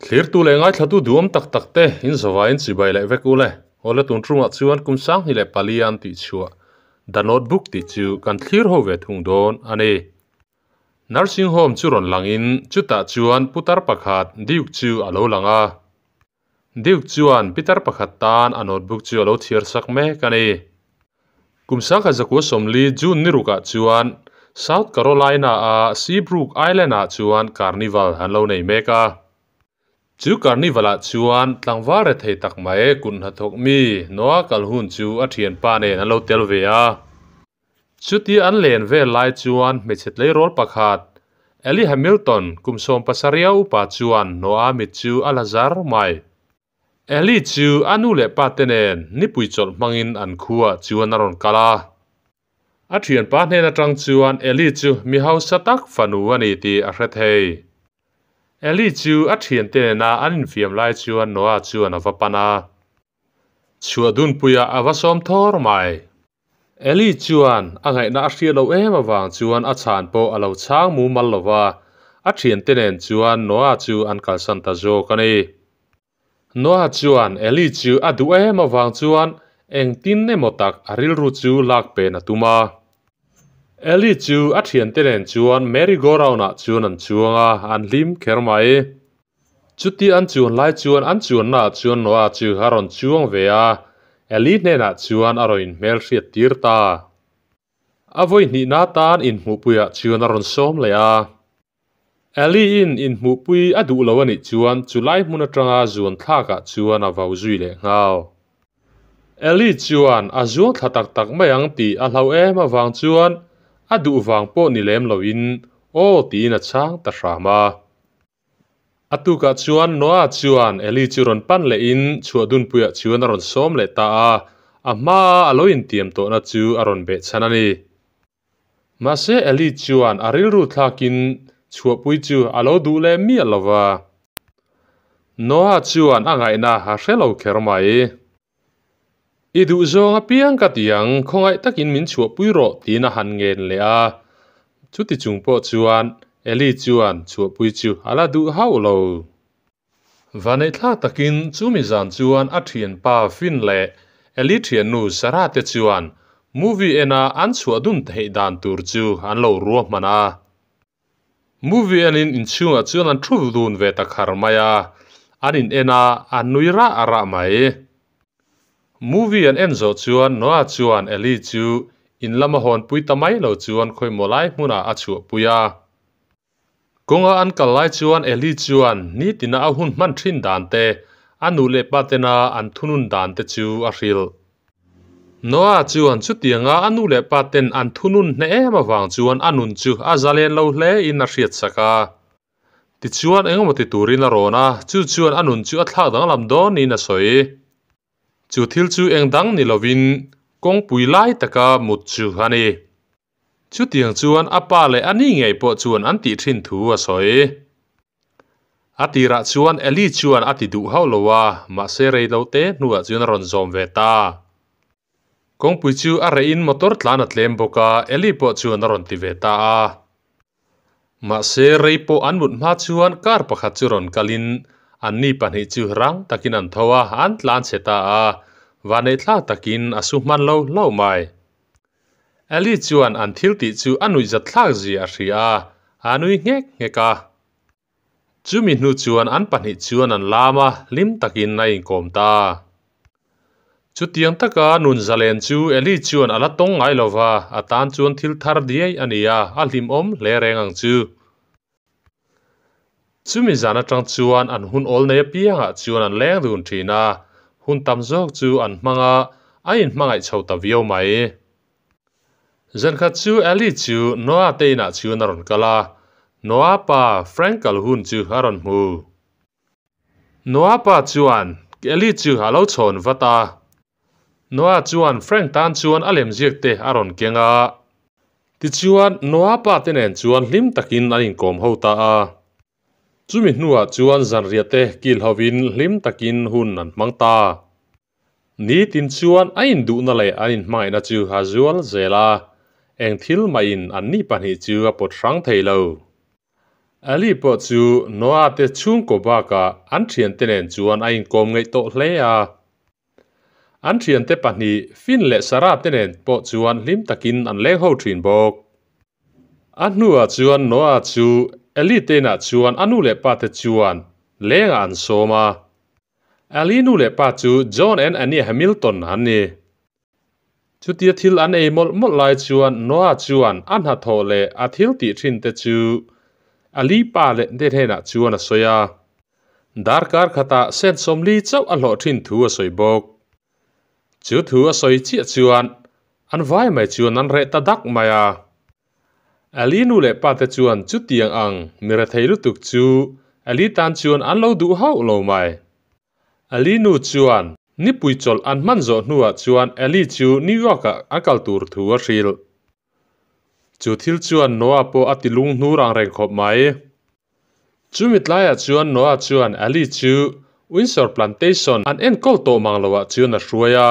Thlirtu leh ngaithlatu duhawm tak tak te in zavaiin chibai leh vek ule. Awle tun ṭumah chuan kum 2004 an tih chhuah The Notebook tih chu kan thlir ho ve thung dawn a ni. Nursing home chu rawn langin chutah chuan putar pakhat Duke chu a lo lang a. Duke chuan pitar pakhat tan a notebook chu a lo chhiar sak mek a ni. Kum 1940 June ni rukah chuan South Carolina-a Seabrook Island-ah chuan carnival an lo nei mek a. Chu carnival-ah chuan tlangval rethei tak mai kut hnathawk mi Noah Calhoun chu a thianpa nen an lo tel ve a. Chutia an len vel lai chuan hmeichhe tleirawl pakhat, Ellie Hamilton, kum 17 upa chuan Noah mit chu a la zar mai. Ellie chu a nu leh pa te nen nipui chawlh hmangin an khuaah chuan a rawn kal a. A thianpa hnen atang chuan Ellie chu mi hausa tak fanu a ni tih a hre thei. Ellie chu a thiante nena an infiam lai chuan Noah chuan a va pan a. Chhuah dunpuiah a va sawm thawr mai. Ellie chuan a ngaihna a hriat loh em avang chuan a chhan pawh a lo chhang mumal lo va, a thiante nen chuan Noah chu an kalsan ta zawk a ni. Noah chuan Ellie chu a duh em avang chuan engtin emaw tak a rilru chu lak pen a tum a. Ellie chu a thiante nen chuan merry-go-round-ah chuan an chuang a, an hlim kher mai. Chuti an chuan lai chuan an chuannaah chuan Noah chu a rawn chuang ve a, Ellie hnenah chuan a rawn inhmelhriat tir ta. A vawi hnihna tan inhmuhpuiah chuan a rawn sawm leh a. Ellie in inhmuhpui a duh lo a nih chuan chulai hmun atanga zuan thlakah chuan a vau zui leh nghal. Ellie chuan a zuang thla tak tak mai ang tih a hlauh em avang chuan a duh vang pawh ni lem loin aw tiin a chhang ta hram a. A tukah chuan Noah chuan Ellie chu rawn pan lehin chhuah dunpuiah chuan a rawn sawm leh ta a, a hmaa a lo intiam tawhna chu a rawn behchhan a ni. Mahse Ellie chuan a rilru thlakin chhuahpui chu a lo duh leh miah lo va. Noah chuan a ngaihna a hre lo kher mai. I duh zawng apiang ka ti ang, khawngaih takin min chhuahpui rawh tiin a han ngen leh a. Chuti chung pawh chuan Ellie chuan chhuahpui chu a la duh hauh lo. Vaneihthlak takin chumi zan chuan a thianpa Finn leh Ellie thiannu Sarah te chuan movie ena an chhuah dun theih dan tur chu an lo ruahman a. Movie enin inchhungah chuan an thu dun ve ta khar mai a, an in en a, an nui rah rah mai. Movie an en zawh chuan Noah chuan Ellie chu in lama hawnpui ta mai lo chuan khawimaw lai hmunah a chhuahpui a. Kawnga an kal lai chuan Ellie chuan nitina a hun hman thin dan te, a nu leh pa tena an thunun dan te chu a hrilh. Noah chuan chutianga a nu leh pa ten an thunun hneh em avang chuan a nun chu a zalen lo hle in a hriat sak a. Tichuan engemaw ti turin a rawn a, chu chuan a nun chu a thlak danglam dawn in a sawi. Chu thil chu eng dang ni lovin kawngpui lai taka mut chu a ni. Chutiang chuan a pa leh a ni ngei pawh chuan an tih thin thu a sawi. A tirah chuan Ellie chuan a ti duh hauh lo a, mahse rei lo te hnuah chuan a rawn zawm ve ta. Kawngpui chu a rehin motor tlan a tlem bawk a, Ellie pawh chuan a rawn ti ve ta a. Mahse rei pawh an mut hma chuan car pakhat chu rawn kalin anni pahnih chu rang takin an tho a, an tlan chhe ta a, vaneihthlak takin a su hman lo hlauh mai. Ellie chuan an thil tih chu a nuihzat thlak zia a hria a, a nui nghek nghek a. Chumi hnu chuan an pahnih chuan an lam a, hlim takin a inkawm ta. Chutiang taka nun zalen chu Ellie chuan a la tawng ngai lo va, a tan chuan thil thar diai a ni a, a hlimawm hle reng ang chu. Chumi zan atang chuan an hun awl nei apiangah chuan an leng dun thin a, hun tam zawk chu an hmang a, a inhmangaih chho ta viau mai. Zankhat chu Ellie chu Noah te inah chuan a rawn kal a, Noah pa Frank Calhoun chu a rawn hmu. Noah pa chuan Ellie chu a lo chhawn vat a, Noah chuan Frank tan chuan a lemziak te a rawn keng a. Tichuan, Noah pa te nen chuan hlim takin an inkawm ho ta a. Chumi hnuah chuan zanriah te kil hovin hlim takin hun an hmang ta. Nitin chuan a induhna leh an inhmangaihna chu a zual zel a, eng thil mahin anni pahnih chu a pawt hrang thei lo. Ali pawh chu Noah te chhungkaw bakah an thiante nen chuan a inkawm ngaih tawh hle a. An thiante pahnih Finn leh Sarah te nen pawh chuan hlim takin an leng ho thin bawk. A hnuah chuan Noah chu Eli te inah chuan a nu leh pa te chuan lengah an sawm a. Ali nu leh pa chu John and Annie Hamilton an ni. Chutia thil an ei mawlh mawlh lai chuan Noah chuan a hnathawh leh a thil tih thin te chu Ali pa leh te hnenah chuan a sawi a. Darkar khatah cent 40 chauh a hlawh thin thu a sawi bawk. Chu thu a sawi chiah chuan an vai mai chuan an reh ta dak mai a. Ali nu leh pa te chuan chutiang ang mi rethei lutuk chu Ali tan chuan an lo duh hauh lo mai. Ali nu chuan nipui chawlh an hman zawh hnuah chuan Ali chu New York-ah a kal tur thu a hrilh. Chu thil chuan Noah pawh a ti lung hnur ang reng khawp mai. Chumi tlaiah chuan Noah chuan Ali chu Windsor Plantation an enkawl tawh mang loah chuan a hruai a.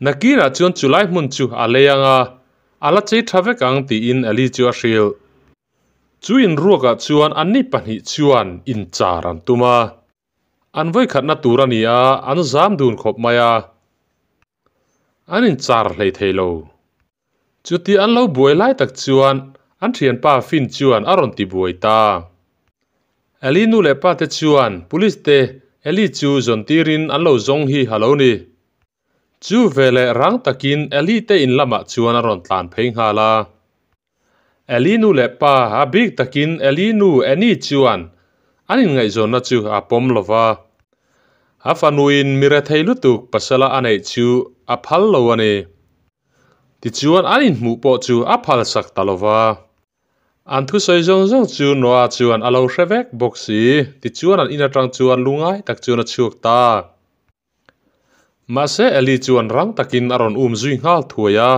Nakinah chuan chulai hmun chu a lei ang a, a la chei tha vek ang tiin Ali chu a hrilh. Chu inruakah chuan anni pahnih chuan inchar an tum a. An vawikhatna tur a ni a, an zam dun khawp mai a. An inchar hlei thei lo. Chuti an lo buai lai tak chuan an thianpa Finn chuan a rawn ti buai ta. Ellie nu leh pa te chuan police te Ellie chu zawn tirin an lo zawng hi a lo ni. Chu veleh rang takin Ellie te in lamah chuan a rawn tlan phei nghal a. Ellie nu leh pa a bik takin Ellie nu Annie chuan an inngaihzawnna chu a pawm lo va. A fanuin mi rethei lutuk pasala a neih chu a phal lo a ni. Tichuan an inhmuh pawh chu a phalsak ta lo va. An thusawi zawng zawng chu Noah chuan a lo hre vek bawk si. Tichuan an in atang chuan lungai tak chuan a chhuak ta. Mahse Eli chuan rang takin a rawn um zui nghal thuai a.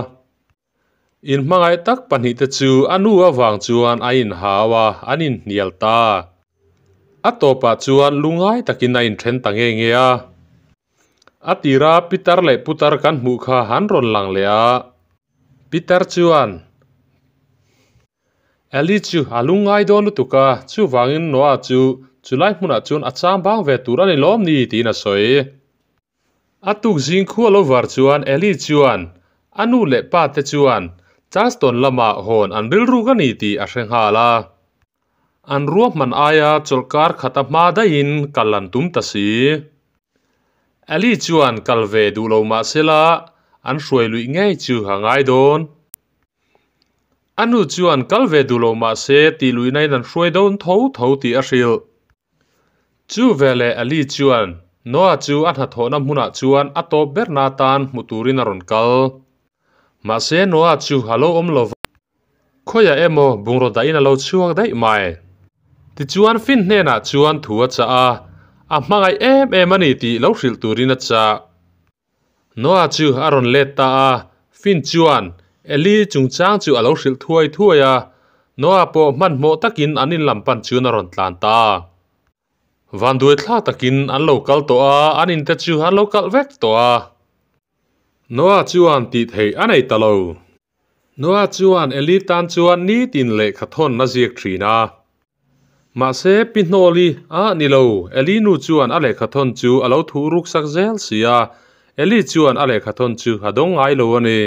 Inhmangaih tak pahnihte chu a nu avang chuan a inhau a, an inhnial ta. A tawpah chuan lungai takin a inthen ta nge nge a. A tira pitar leh putar kan hmuh kha han rawn lang leh a. Pitar chuan Eli chu a lungngai dawn lutuk a, chuvangin Noah chu chulai hmunah chuan a chang bang ve tur a ni lawm ni tiin a sawi. A tuk zing khua lo var chuan Eli chuan a nu leh pa te chuan Charleston lamah hawn an rilruk a ni tih a hre nghal a. An ruahman aia chawlhkar khata hma daihin kal an tum ta si. Eli chuan kal ve duh lo mah sela an hruai luih ngei chu a ngai dawn. A nu chuan kal ve duh lo mah se tih luihnain an hruai dawn tho tho tih a hrilh. Chu veleh Ali chuan Noah chu a hnathawhna hmunah chuan a tawp berna atan hmu turin a rawn kal. Mahse Noah chu a lo awm lo va, khawiah emaw bungraw dahin a lo chhuak daih mai. Tichuan Finn hnenah chuan thu a chah a, a hmangaih em em a ni tih lo hrilh turin a chah. Noah chu a rawn let ta a, Finn chuan Eli chungchang chu a lo hrilh thuai thuai a, Noah pawh hmanhmawh takin an in lam pan chuan a rawn tlan ta. Vanduai thla takin an lo kal tawh a, an in te chu an lo kalh vek tawh a. Noah chuan tih theih a nei ta lo. Noah chuan Eli tan chuan nitin lehkha thawn a ziak thin a. Mahse, Pi Hnawli a ni lo, Eli nu chuan a lehkha thawn chu a lo thuh ruk sak zel si a, Eli chuan a lehkha thawn chu a dawng ngai lo a ni.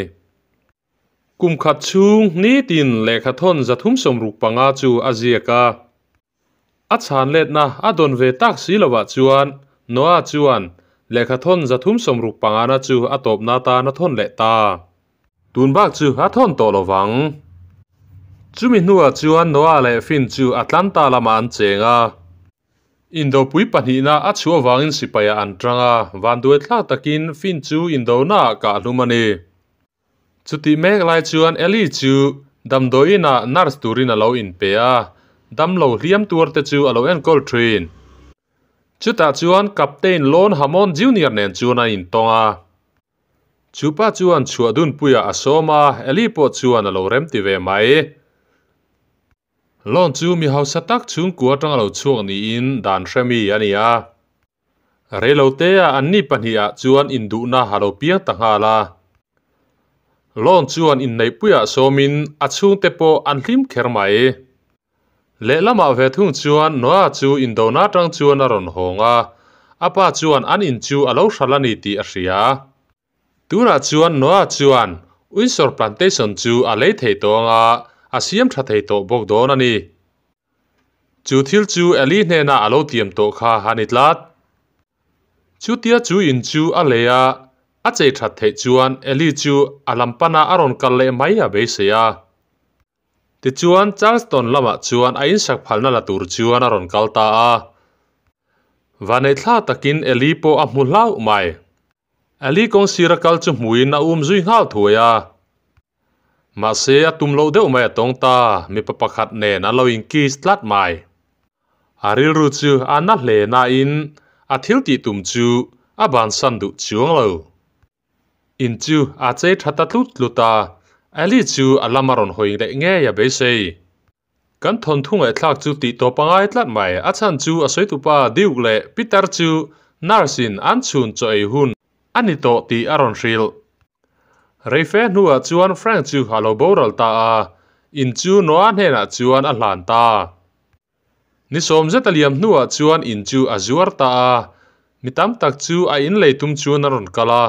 Kum khat chhung nitin lehkha thawn 365 chu a ziak a. A chhan letna a dawn ve tak si lovah chuan Noah chuan lehkha thawn 365 na chu a tawpna atan a thawn leh ta. Tun bak chu a thawn tawh lovang. Chumi hnuah chuan Noah leh Finn chu Atlanta lamah an cheng a. Indopui pahnihna a chhuah avangin sipaiah an tang a, vanduai thlak takin Finn chu indonaah kah hlum a ni. Chutih mek lai chuan Ellie chu damdawiinah nurse turin a lo inpe a, damlo hliam tuar te chu a lo enkawl thin. Chutah chuan Captain Lon Hammond Junior nen chuan a intawng a. Chupa chuan chhuah dunpuiah a sawm a, Ellie pawh chuan a lo remti ve mai. Lon chu mi hausa tak chhungkua atang a lo chhuak niin dan hre mi a ni a. Reilotea anni pahnih ah chuan induhna a lo piang ta nghal a. Lon chuan inneihpuiah sawmin a chhungte pawh an hlim kher mai. Lehlamah ve thung chuan Noah chu indona atang chuan a rawn hawng a, a pa chuan an in chu a lo hral a ni tih a hria. Tunah chuan Noah chuan Windsor Plantation chu a lei thei tawh ang a, a siam tha thei tawh bawk dawn a ni. Chu thil chu Eli hnenah a lo tiam tawh kha a ni tlat. Chutia chu in chu a lei a, a chei that theih chuan Eli chu a lam pana a rawn kal leh mai a beisei a. Tichuan Charleston lamah chuan a insak phalna la tur chuan a rawn kal ta a. Vanneihthla takin Eli pawh a hmu hlauh mai. Eli kawngsira kal chu hmuin a um zui nghal thuai a. Mahse a tum loh deuh mai a tawng ta, mipa pakhat nen an lo inkiss tlat mai. A rilru chu a na hle nain a thil tih tum chu a bansan duh chuang lo. In chu a chei tha ta tlut tlut a, Ellie chu a lam a rawn hawi leh ngei a beisei. Kan thawnthu ngaihthlak chu tih tawp a ngai tlat mai, a chhan chu a sawitupa Duke leh Peter chu nurse in an chhun chaw ei hun a ni tawh tih a rawn hrilh. Reife hnuah chuan Frank chu a lo boral ta a, in chu Noah hnenah chuan a hlan ta. Ni sawm zet a liam hnuah chuan in chu a zuar ta a, mi tam tak chu a in lei tum chuan a rawn kal a.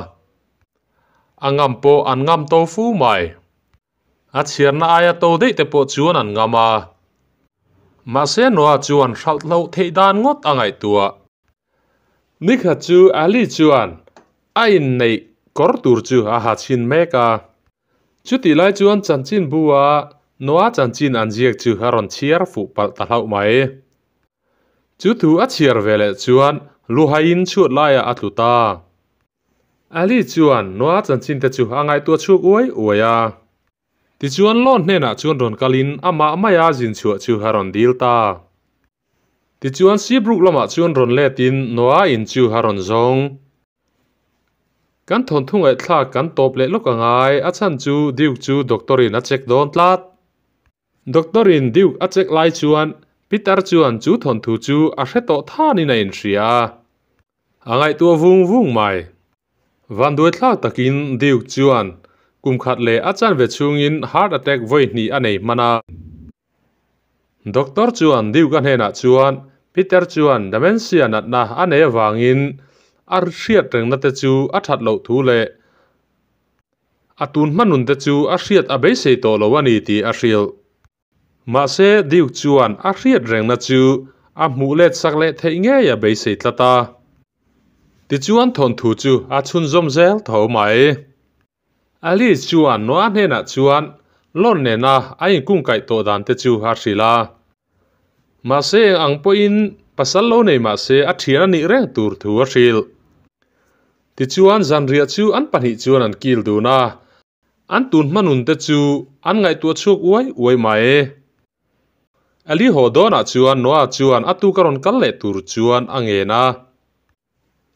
A ngam pawh an ngam to fu mai. A chhiarna aia to daih te pawh chuan an ngam a. Mahse Noah chuan hralh hloh theih dan ngawt a ngaihtuah. Nikhat chu Ali chuan a inneih kawr tur chu a ha chhin mek a. Chutih lai chuan chanchin bu a Noah chanchin an ziak chu a rawn chhiar fuh palh ta hlauh mai. Chu thu a chhiar ve leh chuan luhaiin chhuat laiah a tlu ta. Ali chuan Noah chanchin te chu a ngaihtuah chhuak uai uai a. Tichuan Lon hnenah chuan rawn kalin amah maia zin chhuah chu a rawn dil ta. Tichuan Seabrook lamah chuan rawn letin Noah in chu a rawn zawng. Kan thawnthu ngaihthlak kan tawp leh lawk a ngai, a chhan chu Duke chu doctor in a check dawn tlat. Doctor in Duke a check lai chuan Peter chuan chu thawnthu chu a hre tawh thanin a inhria a, a ngaihtuah vung vung mai. Vanduaithlak takin Duke chuan kum khat leh a chanve chhungin heart attack vawi hnih a nei hman a. Doctor chuan Duke-a hnenah chuan Peter chuan dementia natna a nei avangin a hriat rengna te chu a that loh thu leh a tun hmanun te chu a hriat a beisei tawh lo a ni tih a hrilh. Mahse Duke chuan a hriat rengna chu a hmuh let sak leh theih ngei a beisei tlat a. Tichuan thawnthu chu a chhunzawm zel tho mai. Alice chuan Noah hnenah chuan loan nena a inkungkaih tawh dan te chu a hrilh a. Mahse eng ang pawhin pasal lo nei mahse a thian a nih reng tur thu a hrilh. Tichuan zanriah chu an pahnih chuan an kil dun a, an tun hmanun te chu an ngaihtuah chhuak uai uai mai. Ali haw dawnah chuan Noah chuan a tuk a rawn kal leh tur chuan a ngen a.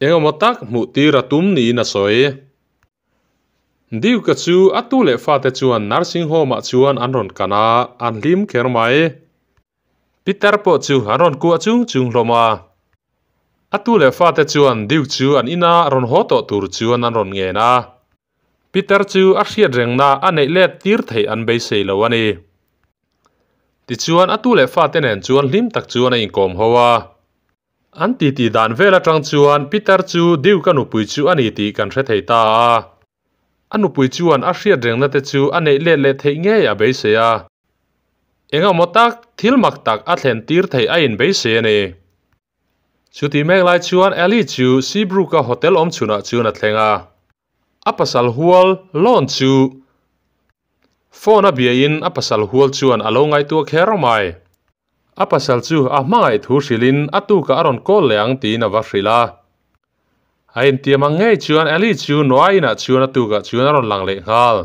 Engemaw tak hmuh tir a tum niin a sawi. Duke-a chu a tu leh fate chuan nursing home-ah chuan an rawn kan a, an hlim kher mai. Peter pawh chu an rawn kuah chung chung hlawm a. A tu leh fate chuan Duke chu an ina rawn haw tawh tur chuan an rawn ngen a. Peter chu a hriat rengna a neih let tir theih an beisei lo a ni. Tichuan a tu leh fate nen chuan hlim tak chuan a inkawm ho a. An titi dan vel atang chuan Peter chu Duke-a nupui chu a ni tih kan hre thei ta a. A nupui chuan a hriat rengna te chu a neih let leh theih ngei a beisei a. Engemaw tak thil mak tak a thlen tir theih a inbeisei a ni. Chuti mek lai chuan Ellie chu Seabrook-a hotel awm chhunah chuan a thleng a. A pasal hual lawn chu phone a biain a pasal hual chuan a lo ngaihtuah kher mai. A pasal chu a hmangaih thu hrilhin a tukah a rawn call leh ang tiin a va hrilh a. A intiam ang ngei chuan Ellie chu Noah inah chuan a tukah chuan a rawn lang leh nghal.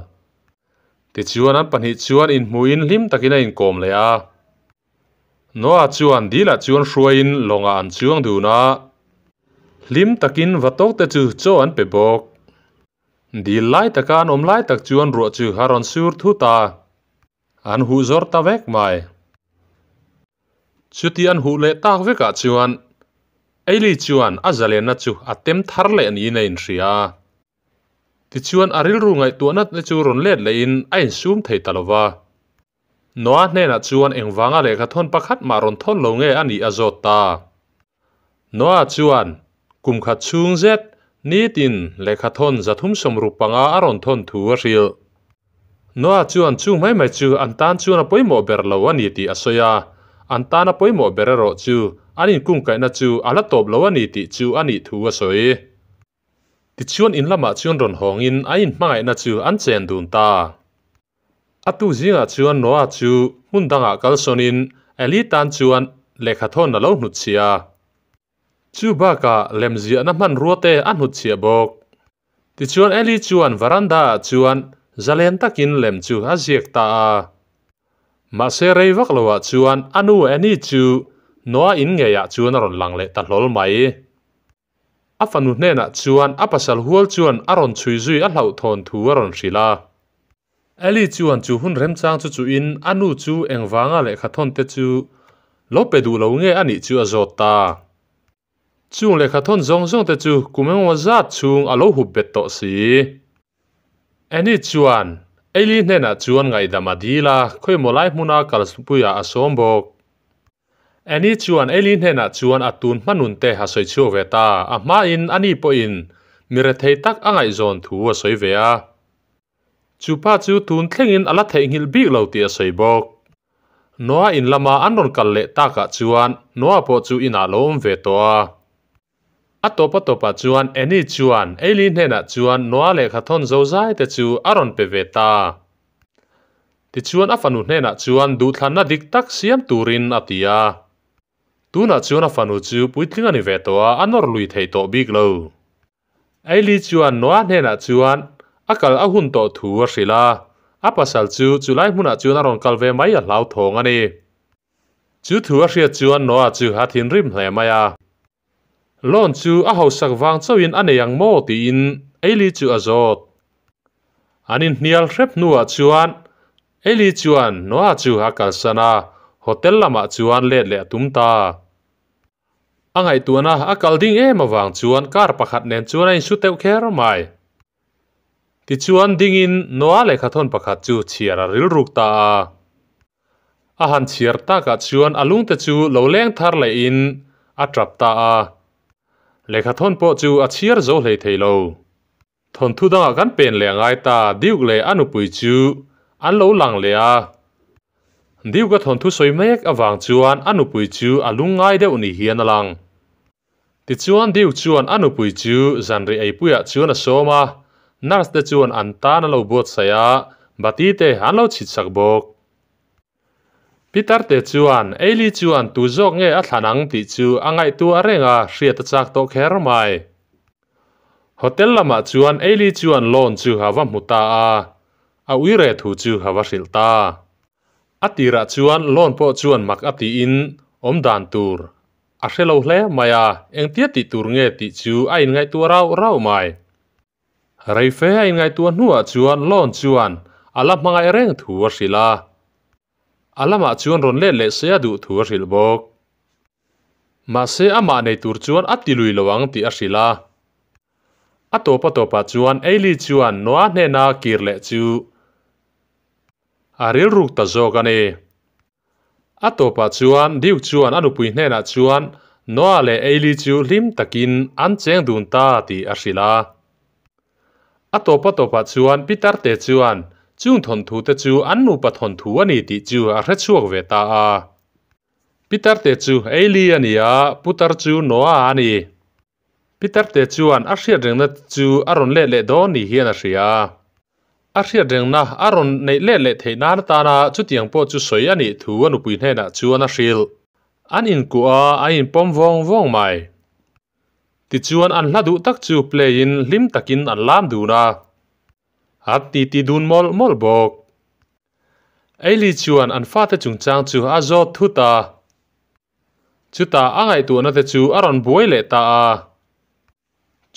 Tichuan an pahnih chuan inhmuhin hlim takin a inkawm leh a. Noah chuan dilah chuan hruaiin lawngah an chuang dun a. Hlim takin va tawkte chu chaw an pe bawk. Dil lai taka an awm lai tak chuan ruah chu a rawn sur thut a. An huh zawr ta vek mai. Chuti an huh leh tak vekah chuan Eili chuan a zalenna chu a tem thar leh niin a inhria a. Tichuan a rilru ngaihtuahna te chu rawn let lehin a insum thei ta lo va. Noah hnenah chuan engvanga lehkha thawn pakhat mah rawn thawn lo nge a nih a zawt ta. Noah chuan kum khat chhung zet nitin lehkha thawn 365 a rawn thawn thu a hrilh. Noah chuan chung mai mai chu an tan chuan a pawimawh ber lo a ni tih a sawi a, an tana pawimawh ber erawh chu an inkungkaihna chu a la tawp lo a ni tih chu a nih thu a sawi. Tichuan in lamah chuan rawn hawngin a inhmangaihna chu an chen dun ta. A tu zingah chuan Noah chu hmun dangah kalsawnin Eli tan chuan lehkha thawn a lo hnutchhiah a. Chu bakah lemziahna hmanrua te a hnutchhiah bawk. Tichuan Eli chuan veranda ah chuan zalen takin lem chu a ziak ta a. Mahse rei vak loah chuan a nu Annie chu Noah in ngeiah chuan a rawn lang leh ta hlawl mai. A fanu hnenah chuan a pasal hual chuan a rawn chhui zui a hlauhthawn thu a rawn hrilh a. Eli chuan chu hun remchang chu chuhin a nu chu engvanga lehkha thawn te chu lo pe duh lo nge a nih chu a zawt ta. Chung lehkha thawn zawng zawng te chu kum engemaw zat chhung a lo hup bet tawh si. Annie chuan Eli hnenah chuan ngaihdam a dil a, khawimaw lai hmuna kalpuiah a sawm bawk. Annie chuan Eli hnenah chuan a tun hmanun te a sawi chhuak ve ta, a hmain ani pawhin mi rethei tak a ngaihzawn thu a sawi ve a. Chu pa chu tun thlengin a la theihnghilh bik lo tih a sawi bawk. Noah in lama an rawn kal leh takah chuan Noah pawh chu inah lo awm ve tawh a. A tawp a tawpah chuan Annie chuan Eli hnenah chuan Noah lehkha thawn zo zai te chu a rawn pe ve ta. Tichuan a fanu hnenah chuan duhthlanna dik tak siam turin a ti a. Tunah chuan a fanu chu puitling a ni ve tawh a, a nawr lui thei tawh bik lo. Eli chuan Noah hnenah chuan a kal a hun tawh thu a hrilh a, a pasal chu chulai hmunah chuan a rawn kal ve mai a hlauthawng a ni. Chu thu a hriat chuan Noah chu a thinrim hle mai a. Loan chu a hausak vang chauhin a nei ang maw tiin Eli chu a zawt. An inhnial hrep hnuah chuan Eli chuan Noah chu a kalsan a, hotel lamah chuan let leh a tum ta. A ngaihtuahna a kal ding em avang chuan car pakhat nen chuan a insu teuh kher mai. Tichuan dingin Noah lehkha thawn pakhat chu chhiar a rilruk ta a. A han chhiar takah chuan a lungte chu lo leng thar lehin a tap ta a. Lehkha thawn pawh chu a chhiar zo hlei thei lo. Thawnthu dangah kan pen leh a ngai ta, Duke leh a nupui chu an lo lang leh a. Duke-a thawnthu sawi mek avang chuan a nupui chu a lungngai deuh ni hian a lang. Tichuan Duke chuan a nupui chu zanri eipuiah chuan a sawm a, nurse te chuan an tan a lo buatsaih a, bati te an lo chhitsak bawk. Pitar te chuan Eili chuan tu zawk nge a thlan ang tih chu a ngaihtuah reng a, hriat a chak tawh kher mai. Hotel lamah chuan Eili chuan loan chu a va hmu ta a, a uire thu chu a va hrilh ta. A tirah chuan loan pawh chuan mak a tiin awm dan tur a hre lo hle mai a, engtia tih tur nge tih chu a inngaihtuah rauh rauh mai. Rei fe a inngaihtuah hnuah chuan loan chuan a la hmangaih reng thu a hrilh a, a lamah chuan rawn let leh se a duh thu a hrilh bawk. Mahse amah nei tur chuan a ti lui lo ang tih a hrilh a. A tawp a tawpah chuan Eili chuan Noah hnena kir leh chu a rilruk ta zawk a ni. A tawpah chuan Duke chuan a nupui hnenah chuan Noah leh Eili chu hlim takin an cheng dun ta tih a hrilh a. A tawp a tawpah chuan Peter te chuan chung thawnthu te chu an nupa thawnthu a ni tih chu a hrechhuak ve ta a. Peter te chu Eili a ni a, Putar chu Noah a ni. Peter te chuan a hriat rengna chu a rawn let leh dawn ni hian a hria. A hriat rengna a rawn neih let leh theih nan atana chutiang pawh chu sawi a nih thu a nupui hnenah chuan a hrilh. An inkuah a, an inpawm vawng vawng mai. Tichuan an hla duh tak chu play in hlim takin an lam dun a. A titi dun mawlh mawlh bawk. Eili chuan an fate chungchang chu a zawt thut a. Chutah a ngaihtuahna te chu a rawn buai leh ta a.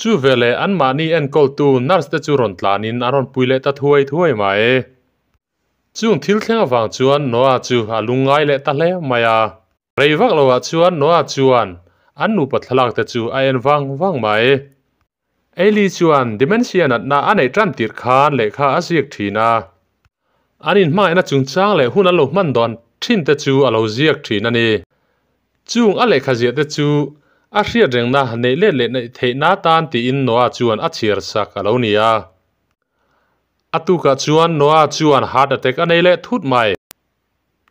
Chu veleh anmahni enkawltu nurse te chu rawn tlanin an rawn pui leh ta thuai thuai mai. Chung thil thleng avang chuan Noah chu a lungngai leh ta hle mai a. Rei vak loah chuan Noah chuan an nupa thlalak te chu a en vang vang mai. Eili chuan dementia natna a neih tan tirh khan lehkha a ziak thin a. An inhmangaihna chungchang leh hun an lo hman dawn thin te chu a lo ziak thin a ni. Chung a lehkha ziah te chu a hriat rengna neih let leh neih theihna atan tiin Noah chuan a chhiar sak a lo ni a. A tukah chuan Noah chuan heart attack a nei leh thut mai.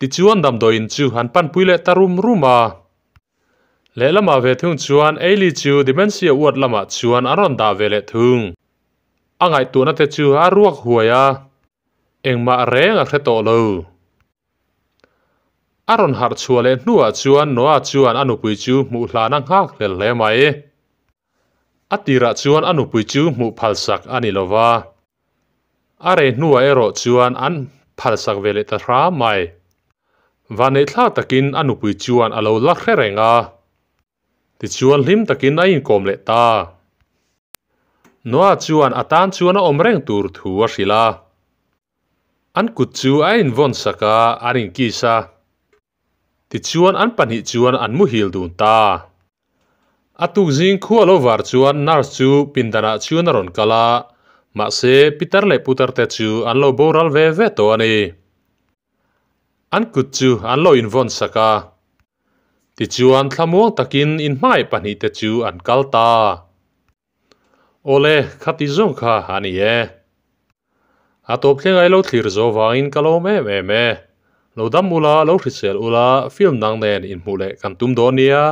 Tichuan damdawiin chu an panpui leh ta rum rum a. Lehlamah ve thung chuan Ailey chu dementia ward lamah chuan an rawn dah ve leh thung. A ngaihtuahna te chu a ruak huai a, engmah reng a hre tawh lo. A rawn harh chhuah leh hnuah chuan Noah chuan a nupui chu hmuh hlan a nghak hlel hle mai. A tirah chuan a nupui chu hmuh phalsak a ni lo va, a rei hnuah erawh chuan an phalsak ve leh ta hram mai. Vanneihthlak takin a nupui chuan a lo la hre reng a, tichuan hlim takin a inkawm leh ta. Noah chuan a tan chuan a awm reng tur thu a hrilh a. An kut chu a invawn sak a, an inkiss a. Tichuan an pahnih chuan an muhil dun ta. A tukzing khua lo var chuan nurse chu pindanah chuan a rawn kal a, mahse pitar leh putar te chu an lo boral ve ve tawh a ni. An kut chu an lo invawn sak a. Tichuan thlamuang takin inhmangaih pahnih te chu an kal ta. Awle, khati zawng kha a ni e. A tawp thleng ai lo thlir zo vangin ka lawm em em e. Lo dam ula, lo hrisel ula, film dang nen inhmuh leh kan tum dawn nia.